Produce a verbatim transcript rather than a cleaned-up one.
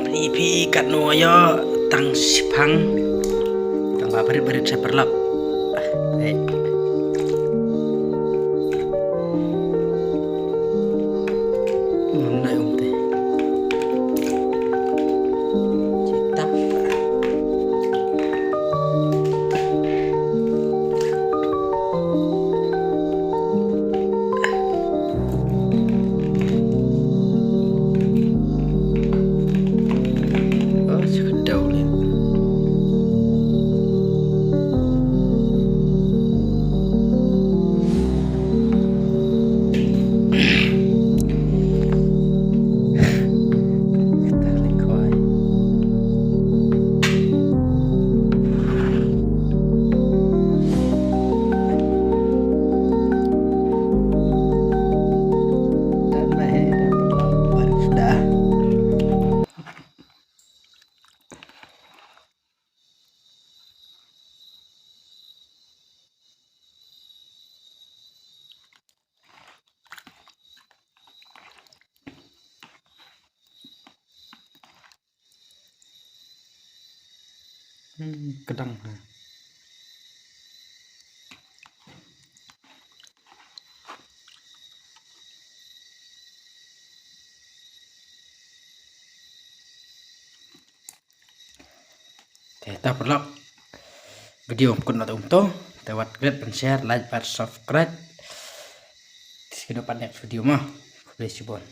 Phi phi katno ïa tang shipang. Tang ba barit barit sha paralok. Hei. Mun na um te. Citap. Hmm, kedang ha. Te ta paralok. Video kun na um to. Te wat klet ban share, like, bad subscribe. Te sa ïa u pat next video mo. Khublei shibun.